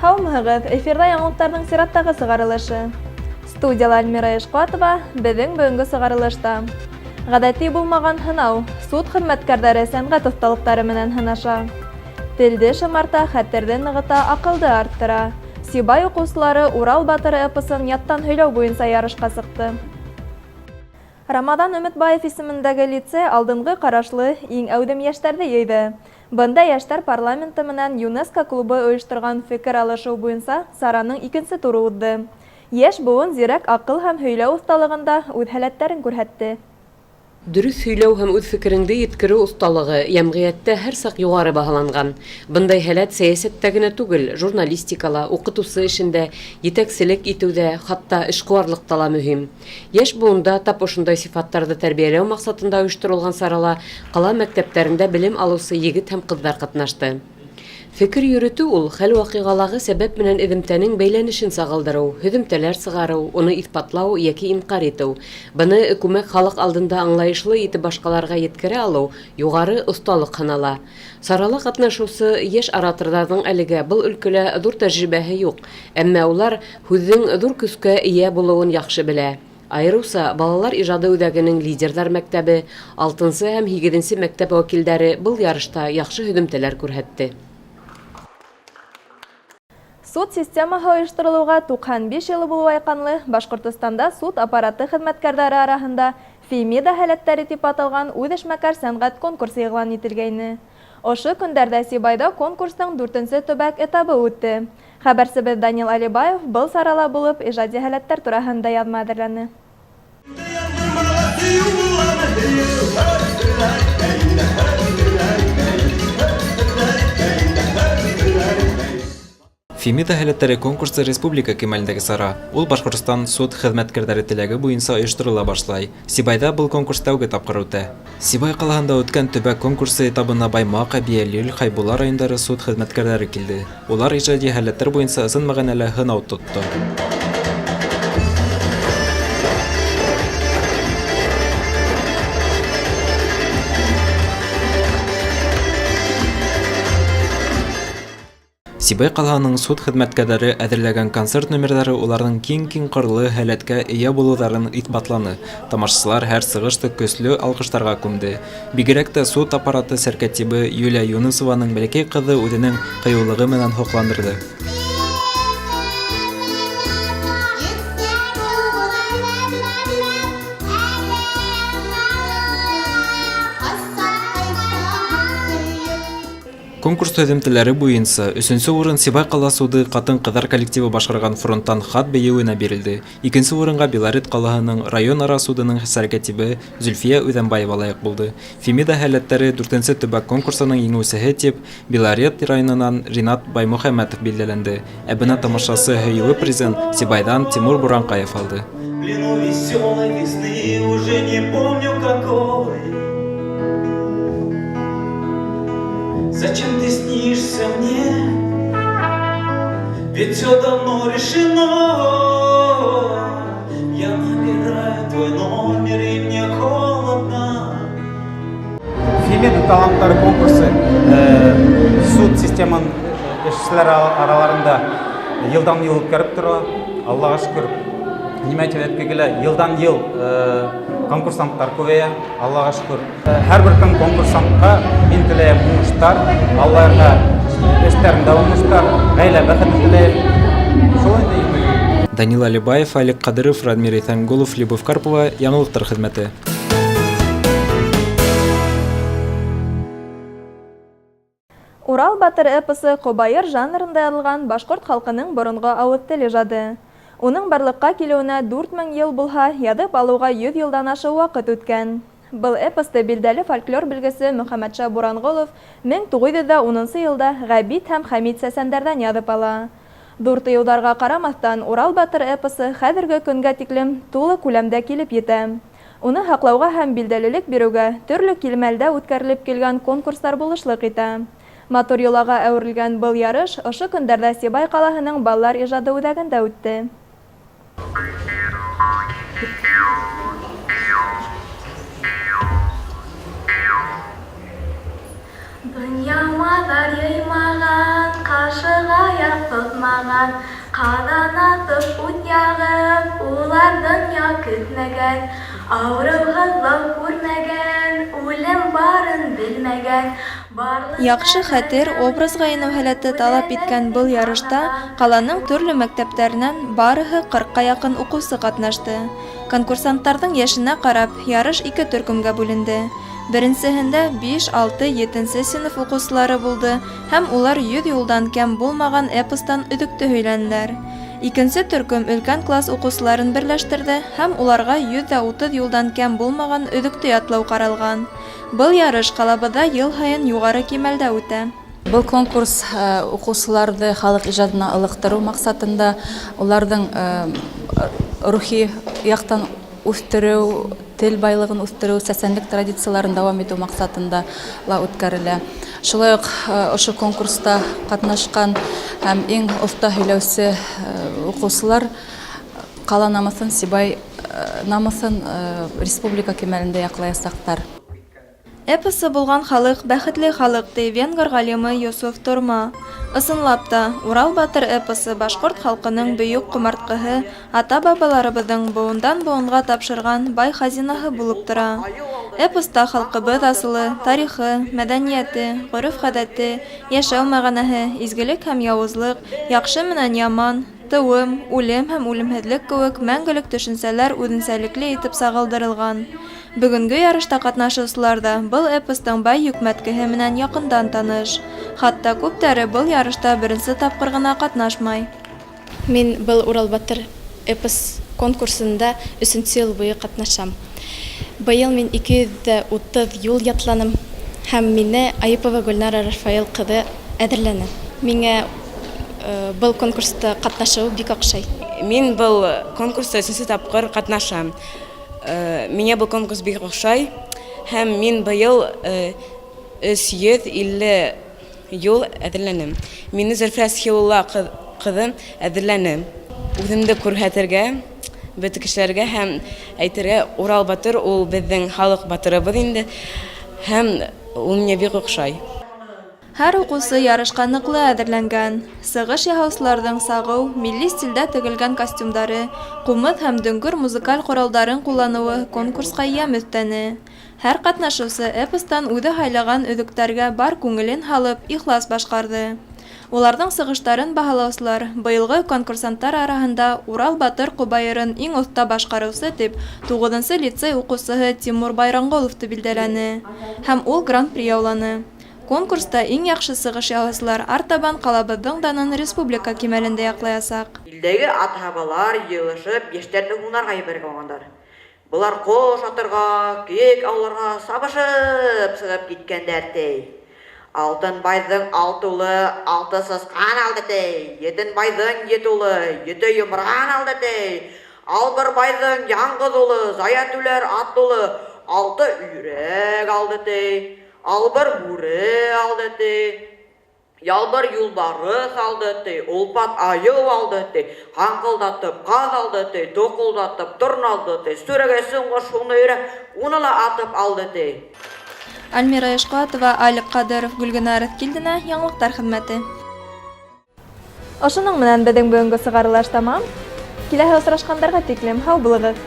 Һаумыһығыҙ! Эфирҙа яңылыҡтарҙың сираттағы сығарылышы. Студияла Альмира Ишҡуатова, беҙҙең бөгөнгө сығарылышта. Ғәҙәти булмаған һынау, суд хеҙмәткәрҙәре сәнғәт оҫталыҡтары менән һынаша. Телде шымарта, хәтерҙе нығыта, аҡылды арттыра. Сибай уҡыусылары Урал батыр эпосын яттан һөйләү буйынса ярышҡа сыҡты. Рамаҙан Өмөтбаев исемендәге лицей алдынғы ҡарашлы иң әүҙем йәштәрҙе йыйҙы. Бында йәштәр парламенты менән ЮНЕСКО клубы ойошторған фекер алышыу буйынса сараның икенсе туры уҙҙы. Йәш быуын зирәк аҡыл һәм һөйләү оҫталығында үҙ һәләттәрен күрһәтте. Дөрөҫ һөйләү һәм үҙ фекереңде еткереү оҫталығы йәмғиәттә һәр саҡ юғары баһаланған. Бындай һәләт сәйәсәттә генә түгел, журналистикала, уҡытыусы эшендә, етәкселек итеүҙә, хатта эшҡыуарлыҡта ла мөһим. Йәш быуында тап ошондай сифаттарҙы тәрбиәләү маҡсатында ойошторолған сарала ҡала мәктәптәрендә белем алыусы егет һәм ҡыҙҙар ҡатнашты. Фекер йөрөтөү ул, хәл-ваҡиғалағы сәбәп менән эҙемтәнең бәйләнешен сағылдырыу, һөҙөмтәләр сығарыу, уны иҫбатлау йәки инҡар итеү. Быны күмәк халыҡ алдында аңлайышлы итеп башҡаларға еткерә алыу юғары оҫталыҡ һанала. Сарала ҡатнашыусы йәш ораторҙарҙың әлегә был өлкәлә ҙур тәжрибәһе юҡ, әммә улар һүҙҙең ҙур көскә эйә булыуын яҡшы белә. Айырыуса Балалар ижады үҙәгенең Лидерҙар мәктәбе, алтынсы һәм һигеҙенсе мәктәп вәкилдәре был ярышта яҡшы һөҙөмтәләр күрһәтте. Суд системаһы ойошторолоуға 95 йылы булыу айҡанлы Башҡортостанда суд аппараты хеҙмәткәрҙәре араһында Фемида һәләттәре тип аталған үҙешмәкәр сәнғәт конкурсы иғлан ителгәйне. Ошо көндәрҙә Сибайҙа конкурстың дүртенсе төбәк этабы үтте. Хәбәрсебеҙ Данил Алибаев был сарала булып, ижади һәләттәр тураһында яҙма әҙерләне. Фемида һәләттәре конкурсы республика кимәлендәге сара. Ул Башҡортостан суд хеҙмәткәрҙәре теләге буйынса ойошторола башлай. Сибайҙа был конкурс тәүге тапҡыр үтә. Сибай ҡалаһында үткән төбәк конкурсы этабына Баймаҡ, Әбйәлил, Хәйбулла райондары суд хеҙмәткәрҙәре килде. Улар ижади һәләттәр буйынса ысын мәғәнәлә һынау тотто. Сибай ҡалаһының суд хеҙмәткәрҙәре әҙерләгән концерт номерҙары уларҙың киң-киң ҡырлы һәләткә эйә булыуҙарын иҫбатланы. Тамашасылар һәр сығышты көслө алҡыштарға күмде. Бигерәк тә суд аппараты сәркәтибе Юлия Юнысованың бәләкәй ҡыҙы үҙенең ҡыйыулығы менән һоҡландырҙы. Конкурс һөҙөмтәләре буйынса өсөнсө урын Сибай ҡала суды ҡатын-ҡыҙҙар коллективы башҡарған фронттан хат бейеүенә бирелде. Икенсе урынға Белорет ҡалаһының район-ара судының сәркәтибе Зөлфиә Үҙәнбаева лайыҡ булды. Фемида һәләттәре дүртенсе төбәк конкурсының еңеүсеһе тип Белорет районынан Ринат Баймөхәмәтов билдәләнде. Ә бына тамашасы һөйөүе призын Сибайҙан Тимур Буранҡаев алды. В плену веселой весны, уже не помню какой. Зачем ты снишься мне? Ведь все давно решено. Я набираю твой номер, и мне холодно. Фемида таланттары конкурсы суд системаның эшселәр араларында йылдан йыл үткәреп тора. Аллаға шөкөр, нимә тип әйтке килә, йылдан йыл конкурсанттар күбәйә, Аллаға шөкөр. Һәр бер кем конкурсантҡа мин теләйем уңыштар, Аллаға эштәрендә уңыштар, ғаилә бәхете теләйем. Шул инде иң мөһиме. Данил Алибаев, Алик Ҡадыров, Радмир Иҫәнгулов, Любовь Карпова, Яңылыҡтар хеҙмәте. Урал батыр эпосы ҡобайыр жанрында яҙылған башҡорт халҡының боронғо ауыҙ тел ижады. Уның барлыҡҡа килеүенә 4000 йыл булһа, яҙып алыуға 100 йылдан ашыу ваҡыт үткән. Был эпосты билдәле фольклор белгесе Мөхәммәтша Буранғолов 1910 йылда Ғәбит һәм Хәмит сәсәндәрҙән яҙып ала. Ҙур тыйыуҙарға ҡарамаҫтан, Урал батыр эпосы хәҙерге көнгә тиклем тулы күләмдә килеп етә. Уны һаҡлауға һәм билдәлелек биреүгә төрлө килмәлдә үткәрелеп килгән конкурстар булышлыҡ итә. Матур йолаға әүерелгән был ярыш ошо көндәрҙә Сибай ҡалаһының балалар ижады үҙәгендә үтте. Донъя маҙар йыймаған, Ҡашыҡ аяҡ тотмаған, Ҡаҙан аҫып, ут яғып, Улар донъя көтмәгән, Ауырыу-һыҙлау күрмәгән, Үлем барын белмәгән, Яҡшы хәтер, образға инеү һәләте талап иткән был ярышта ҡаланың төрлө мәктәптәренән барыһы ҡырҡка яҡын уҡыусы ҡатнашты. Конкурсанттарҙың йәшенә ҡарап, ярыш ике төркөмгә бүленде. Беренсеһендә биш, алты, етенсе синыф уҡыусылары булды һәм улар 100 юлдан кәм булмаған эпостан өҙөктө һөйләнеләр. Икенсе төркөм өлкән класс уҡыусыларын берләштерҙе һәм уларға 130 юлдан кәм булмаған өҙөктө ятлау ҡаралған. Был ярыш ҡалабыҙҙа йыл һайын юғары кимәлдә үтә. Был конкурс уҡыусыларҙы халыҡ ижадына ылыҡтырыу маҡсатында, уларҙың рухи яҡтан үҫтереү, тел байлығын үҫтереү, сәсәнлек традицияларын дауам итеү маҡсатында ла үткәрелә. Шулай уҡ ошо конкурста ҡатнашҡан һәм иң оҫта һөйләүсе уҡыусылар ҡала намыҫын, Сибай намыҫын республика кимәлендә яҡлаясаҡтар. Эпосы булған халыҡ бәхетле халыҡ, ти венгр ғалимы Йософ Торма. Ысынлап та, Урал батыр эпосы башҡорт халҡының бөйөк ҡомартҡыһы, ата-бабаларыбыҙҙың быуындан-быуынға тапшырған бай хазинаһы булып тора. Эпоста халҡыбыҙ асылы, тарихы, мәҙәниәте, ғөрөф-ғәҙәте, йәшәү мәғәнәһе, изгелек һәм яуызлыҡ, яҡшы менән яман, Тыуым, үлем һәм үлемһеҙлек кеүек мәңгелек төшөнсәләр үҙенсәлекле итеп сағылдырылған. Бөгөнгө ярышта ҡатнашыусылар ҙа был эпостың бай йөкмәткеһе менән яҡындан таныш. Хатта күптәре был ярышта беренсе тапҡыр ғына ҡатнашмай. Мин был Урал батыр эпос конкурсында өсөнсө йыл буйы ҡатнашам. Быйыл мин 230 юл ятланым һәм мине Айыпова Гөлнара Рафаэл ҡыҙы әҙерләне. Миңә был конкурста ҡатнашыу бик оҡшай. Мин был конкурста өсөнсө тапҡыр ҡатнашам. Миңә был конкурс бик оҡшай һәм мин быйыл 350 юл әҙерләнем. Мине Зөлфирә Схилулла ҡыҙы әҙерләне. Үҙемде күрһәтергә, бөтә кешеләргә һәм әйтергә, Урал батыр ул беҙҙең халыҡ батырыбыҙ инде һәм ул миңә бик оҡшай. Һәр уҡыусы ярышҡа ныҡлы әҙерләнгән. Сығыш яһаусыларҙың сағыу, милли стилдә тегелгән костюмдары, ҡумыҙ һәм дөңгөр музыкаль ҡоралдарын ҡулланыуы конкурсҡа йәм өҫтәне. Һәр ҡатнашыусы эпостан үҙе һайлаған өҙөктәргә бар күңелен һалып, ихлас башҡарҙы. Уларҙың сығыштарын баһалаусылар быйылғы конкурсанттар араһында Урал батыр ҡобайырын иң оҫта башҡарыусы тип туғыҙынсы лицей уҡыусыһы Тимур Байранғоловты билдәләне. Һәм ул гран-при яуланы. Конкурста иң яҡшы сығыш яһаусылар артабан ҡалабыҙҙың данын республика кимәлендә яҡлаясаҡ. Илдәге ат-һабалар йыйылышып, йәштәрҙе һунарға ебәрергә булғандар. Былар ҡош атырға, кейек ауларға сабышып сығып киткәндәр, ти. Алтынбайҙың алты улы алты сысҡан алды, ти. Етенбайҙың ете улы ете йомран алды, ти. Албырбайҙың яңғыҙ улы Заятүләр атлы улы алты өйрәк алды, ти. Албыр бүре алды, ти. Ялбыр юлбарыҫ алды, ти. Олпат айыу алды, ти. Ҡаңҡылдатып ҡаҙ алды, ти. Тоҡолдатып торна алды, ти. Сүрәгәй ҡош шуны өйрәк, уны ла атып алды, ти. Альмира Ишҡуатова, Алик Ҡадыров, Гөлгенә Рыҫкилдина, Яңылыҡтар хеҙмәте. Ошоноң менән беҙҙең бөгөнгө сығарылыш тамам. Киләһе осрашҡандарға тиклем һау булығыҙ.